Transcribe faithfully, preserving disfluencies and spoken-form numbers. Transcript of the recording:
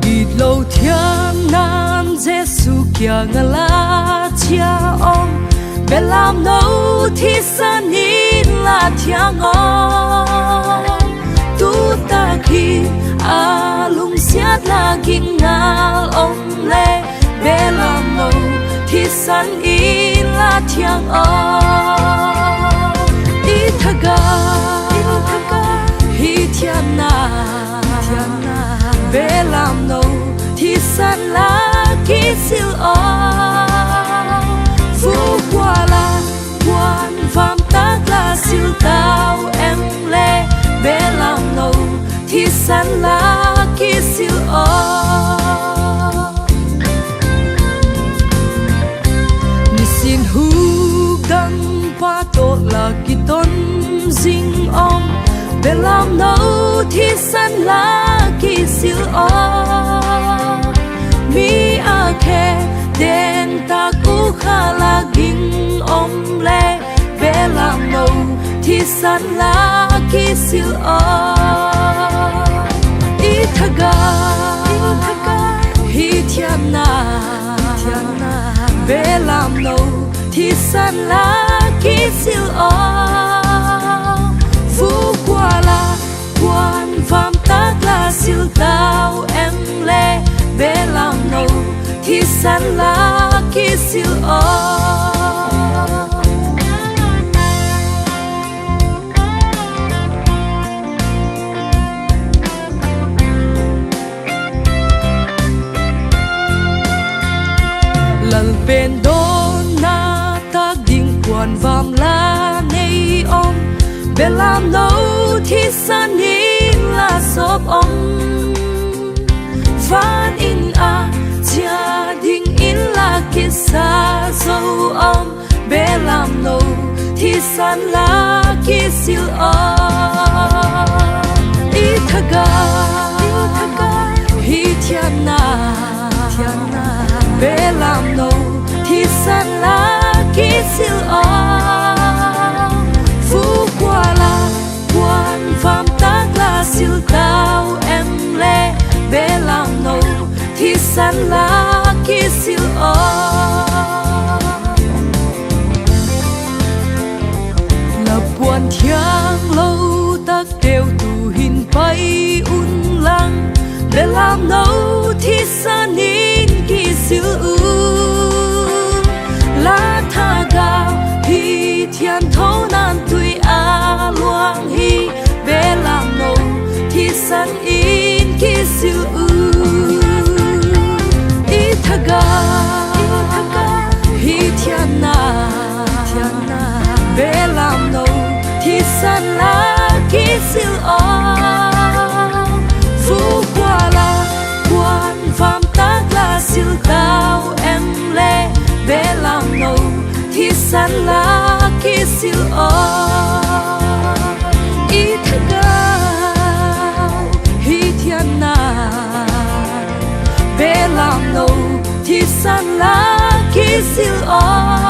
Gitlo thiamna'n Jesu kiang ah la chia um, belamno thisan in la thiang um. Tu tak hi a lungsiat la ging ngal um leh, belamno thisan in la thiang um. I thagau hi thiamna, belamno thisan la kisil um. Vuk kual ah puan vam tak la sil tau em leh, belamno thisan la kisil um. Nisin hukdampa tawh la kiton zing um, belamno thisan la kisil um. Mi a khe den tak u kha la ging um leh, belamno thisan la kisil um. I thagau hi thiamna, belamno thisan la kisil um. Vuk kual ah puan vam tak la sil tau em leh, belamno thisan la kisil um. Lal pen dawnna tak ding puan vam la nei um, belamno thisan in la sawp um. Van in a chia dingin la kisa zo um, belamno thisan la kisil um. I thagau hi thiamna, belamno thisan la kisil um. Vuk kual ah puan vam tak la sil tau em leh, belamno thisan la kisil um. La puan thianglo takteu tu hin pai unlang, belamno thisan in kisil u. La thagau hi thiangthona'n tui a luang hi, belamno thisan in kisil u. I thagau hi thiamna, belamno thisan la kisil um. Vuk kual ah puan vam tak la sil tau em leh, belamno thisan la kisil um. I thagau hi thiamna, belamno thisan la kisil um.